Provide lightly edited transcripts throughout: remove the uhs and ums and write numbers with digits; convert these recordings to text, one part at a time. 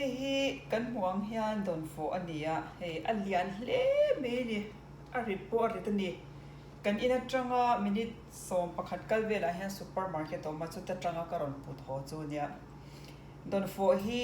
Hei hi kan hmuh ang hian dawnfawh a ni a, hei a lian hle mai a ni, a rit pawh a rit a ni. Kan in atanga minute 11 kal velah hian super market a awm a, chuta tanga ka rawn put haw chu a nia. Dawnfawh hi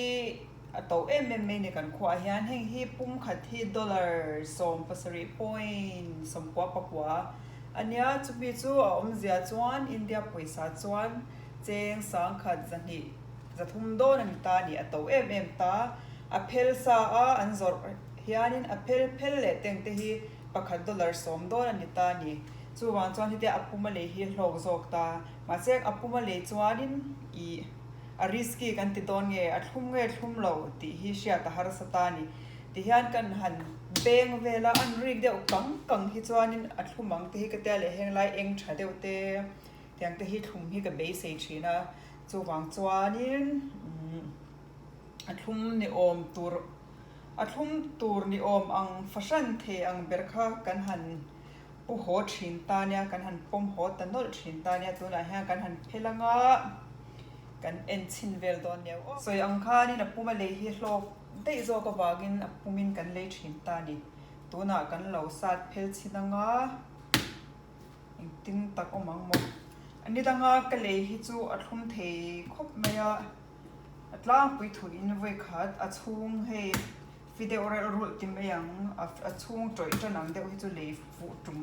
a to em em mai a ni kan khuaah hian, heng hi pum khat hi dollar 17 point 99 a nia, chumi chu a awmzia chuan India pawisa chuan cheng 1200. 300 dawn a ni ta a ni, a to em em ta. A phel sa a an zawrh hianin a phel phel leh teng te hi pakhat dollar 10 dawn a ni ta a ni. Chuvang chuan hetia a puma lei hi hlawk zawk ta. Mahse a puma lei chuanin ih a risky kan ti dawn nge, a thlum nge thlum lo tih hi hriat a harsa ta a ni. Tihian kan han beng vel a, an rik deuh kang kang hi chuanin a thlum ang te hi ka tia leh heng lai eng tha deuh te tiang te hi thlum hi ka beisei thin a. Chuvang chuanin a thlum ni awm tur a thlum tur ni awm ang fahran thei ang ber kha kan han pu haw thin ta nia, kan han pawm haw ta nawlh thin ta nia, tunah hian kan han phel anga kan en chhin vel dawn nia aw. Sawi ang khanin a puma lei hi hlawk daih zawk avangin a pumin kan lei thin ta ni. Tunah kan lo sat phel chhin anga. Engtin tak awm ang maw? A ni danga ka lei hi chu a thlum thei khawp mai a, a tlangpui thuin vawi khat a chhung hei fi deuh reuh rulh ti mai ang, a chhung tawih tan ang deuh hi chu lei fuh tum,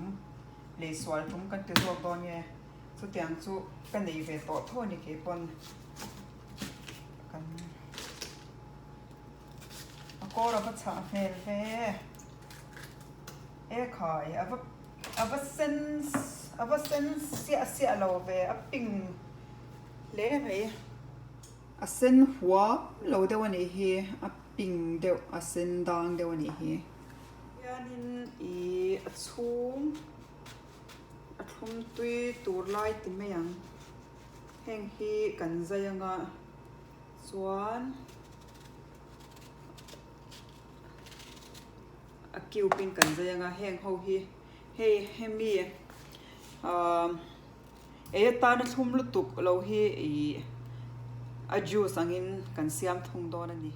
lei sual tum kan ti zawk dawn nge, chutiang chu ka nei ve tawh tho a ni kei pawn kan a kawr a va chhah hmel ve e khai a va. A va sen a va sen siah siah lo ve a ping hle mai. A sen huam lo deuh a nih hi a ping deuh a sen dang deuh a nih hi. Hianin ih a chhung a thlum tui tur lai ti mai ang. Heng hi kan zai anga chuan. A cube in kan zai anga heng ho hi hei hemi ahh ei atana thlum lutuk lo hi ih a juice angin kan siam thung dawn a ni.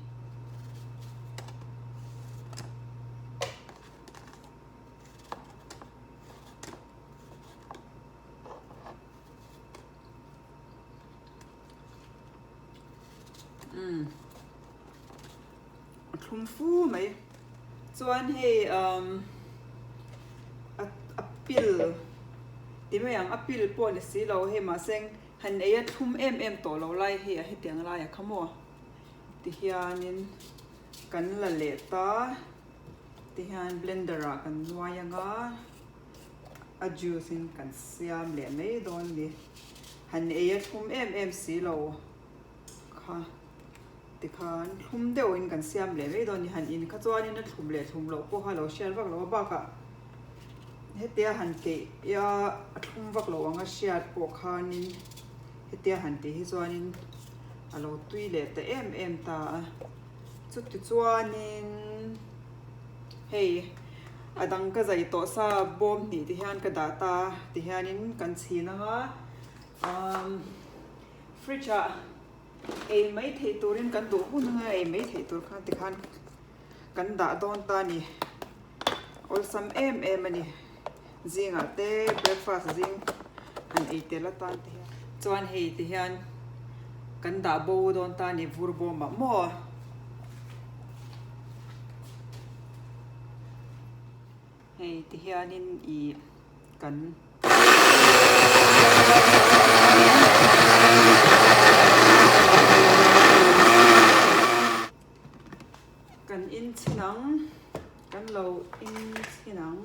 Umm. A thlum fu mai. Chuan hei umm a a pil ti mai ang a pil pawh ni si lo hei mahse han ei a thlum em em tawh lo lai hi a hetiang lai a kha maw ti hianin kan la leh ta ti hian blender ah kan nuai anga a juice in kan siam leh mai dawn a ni han ei a thlum em em si lo kha. Tikhan thlum deuhin kan siam leh mai dawn ni han in kha chuanin a thlum leh thlum loh pawh kha lo hriat vak lo a bakah hetia han keih ia a thlum vak lo anga hriat pawh khanin hetia han tih hi chuanin a lo tui leh ta em em ta a chuti chuanin hei a dang ka zai tawh sa bawm hnih ti hian ka dah ta ti hianin kan chhin anga umm fridge ah. Ei mai theih turin kan duh hun anga ei mai theih tur khan tikhan kan dah dawn ta a ni. Awlsam em em a ni. Zingah te breakfast zing han ei tel atan te hian. Chuan hei ti hian kan dah bo dawn ta a ni vur bawmah maw. Hei ti hianin ih kan. Kan in chhin ang kan lo in chhin ang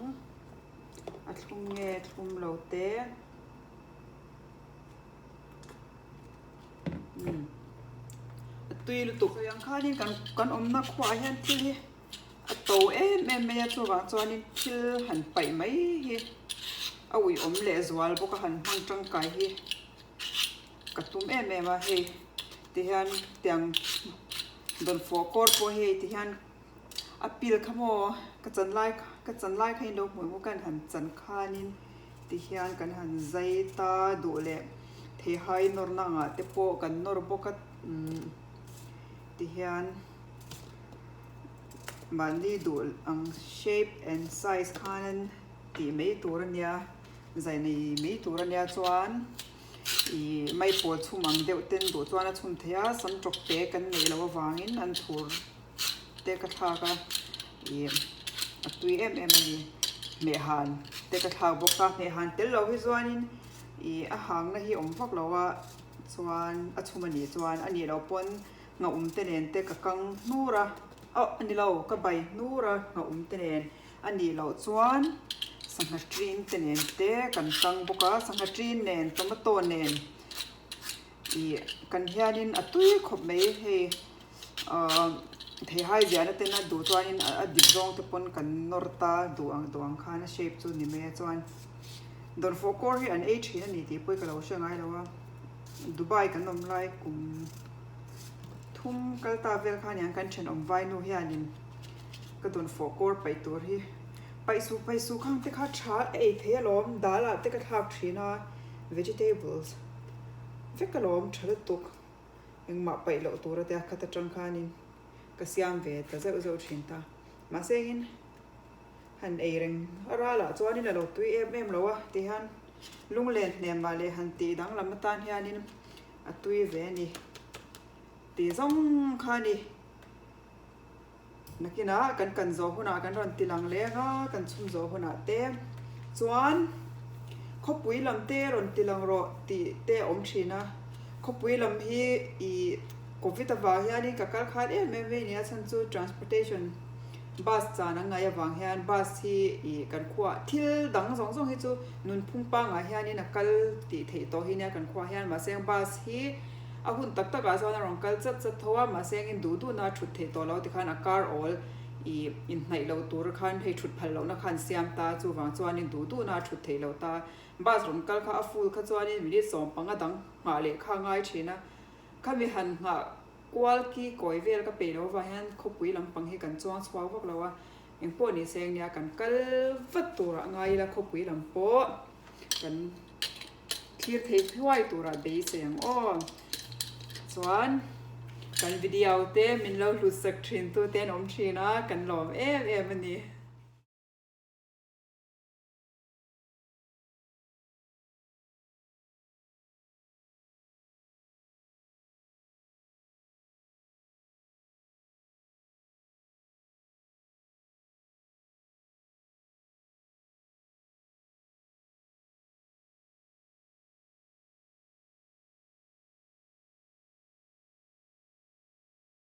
a thlum nge thlum lo te umm a tui lutuk ang khanin kan kan awmna khuaah hian thil hi. A to em em mai a, chuvang chuanin thil han paih mai hi a uiawm leh zual bawk a, han hmang tangkai hi ka tum em em a, hei tihian tiang dawnfawh kawr pawh hi hei tihian a pil kha maw ka chan lai ka chan lai kha in lo hmuh bawk a han chan khanin tihian kan han zai ta duh leh theihai nawrna angah te pawh kan nawr bawk a umm tihian. Mahni duh ang shape and size khan tih mai tur a nia, zai nei mai tur a nia chuan ih maipawl chhum ang deuh ten duh chuan a chhum thei a, sam tawk te kan neih loh avangin an thur te ka thlak a, ih a tui em em a ni. Hmehhan te ka thlak bawk a, hmehhan tel loh hi chuanin ih a hangna hi awm vak lo a chuan a chhum a nih chuan a nih loh pawn Nghaum te nen te ka kang hnur a, oh a ni lo, ka bai hnur a nghaum te nen a nih loh chuan sangha ṭin te nen te kan kang bawk a, sangha ṭin nen tomato nen ih kan hianin a tui khawp mai hei ahh theihai ziahna ten a duh chuanin a dip zawng te pawn kan nawr ta duh ang duh ang khan a shape chu ni mai a chuan dawnfawh kawr hi an ei ṭhin a ni tih pawh hi ka lo hre ngai lo a Dubai kan awm lai kum. Thum kal ta vel khan hian kan thenawm vainu hianin ka dawn fawh kawr paih tur hi paih suh paih suh khang te kha tha a ei thei alawm dal ah te ka thlak thin a vegetables vek alawm tha lutuk engmah paih loh tur a tia khat atang khanin ka siam ve ta zeuh zeuh thin ta mahse engin han ei reng a ralah chuanin a lo tui em em lo a tihian lunglen hnemah leh han tih danglam atan hianin. A tui ve a ni. Ti zawng kha a ni. Nakinah kan kan zawh hunah kan rawn ti lang leng a, kan chhum zawh hunah te chuan khawpui lam te rawn ti lang rawh tih te a awm thin a. Khawpui lam hi ih Covid avang hianin ka kal khat em em mai nia chhan chu transportation bus chan an ngaih avang hian bus hi ih kan khuaah thil dang zawng zawng hi chu nunphung pangah hianin a kal tih theih tawh hi nia kan khuaah hian mahse bus hi a hun tak takah chuan a rawn kal chat chat tho a mahse engin duh duhna a thut theih tawh lo tikhan a kar awl ih inhnaih loh tur khan hei thut phal lohna khan siam ta chuvang chuanin duh duhna a thut theih loh ta bus rawn kal kha a full kha chuanin minute 15 dang nghah leh kha a ngai thin a khami han nghah Kual ki kawi vel ka peih lo avang hian khawpui lampang hi kan chuang chhuak vak lo a, engpawh ni se nia kan kal vat turah ngai ila khawpui lam pawh kan thlir thei hluai turah beisei ang aw. Chuan kan video te min lo hlut sak thin tu te an awm thin a, kan lawm em em a ni.